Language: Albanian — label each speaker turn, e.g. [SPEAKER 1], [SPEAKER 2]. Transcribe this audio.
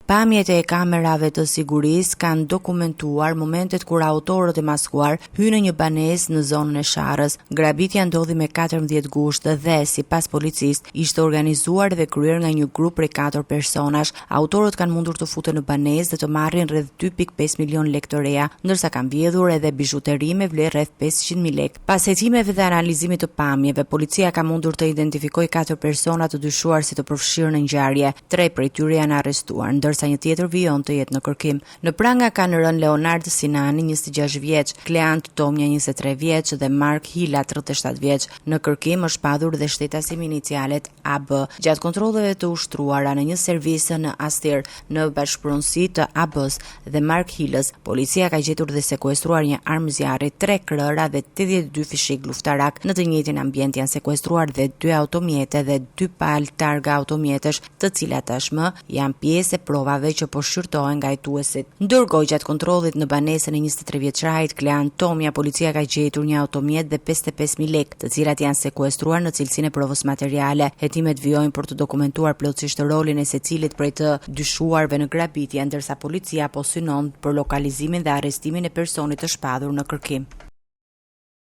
[SPEAKER 1] Pamjet e kamerave të sigurisë kanë dokumentuar momentet kur autorët e maskuar hynë në një banesë në zonën e Sharrës. Grabitja ndodhi me 14 gusht dhe, sipas policisë, ishte organizuar dhe kryer nga një grup prej 4 personash. Autorët kanë mundur të futen në banesë dhe të marrin rreth 2.5 milion lekë të reja, ndërsa kanë vjedhur edhe bizhuteri me vlerë rreth 500.000 lekë. Pas hetimeve dhe analizimit të pamjeve, policia ka mundur të identifikojë katër persona të dyshuar si të përfshirë në ngjarje. Tre prej tyre janë arrestuar, ndërsa një tjetër vijon të jetë në kërkim. Në pranga kanë rënë Leonard Sinani, 26 vjeç, Kleant Tomja, 23 vjeç dhe Mark Hila, 37 vjeç. Në kërkim është shpallur dhe shtetasi me inicialet AB. Gjatë kontrolleve të ushtruara në një servis në Astir, në bashkëpronësi të AB-s dhe Mark Hilës, policia ka gjetur dhe sekuestruar një armë zjarri, tre krehra dhe 82 fishekë luftarakë. Në të njëjtin ambient janë sekuestruar dhe dy automjete dhe dy palë targa automjetesh, të cilat tashmë janë pjesë e provave që po shqyrtohen nga hetuesit. Ndërkohë, gjatë kontrollit në banesën e 23 vjeçarit Klean Tomja, policia ka gjetur një automjet dhe 55.000 lekë, të cilat janë sekuestruar në cilësinë e provës materiale. Hetimet vijojnë për të dokumentuar plotësisht rolin e secilit prej të dyshuarve në grabitje, ndërsa policia po synon për lokalizimin dhe arrestimin e personit të shpallur në kërkim.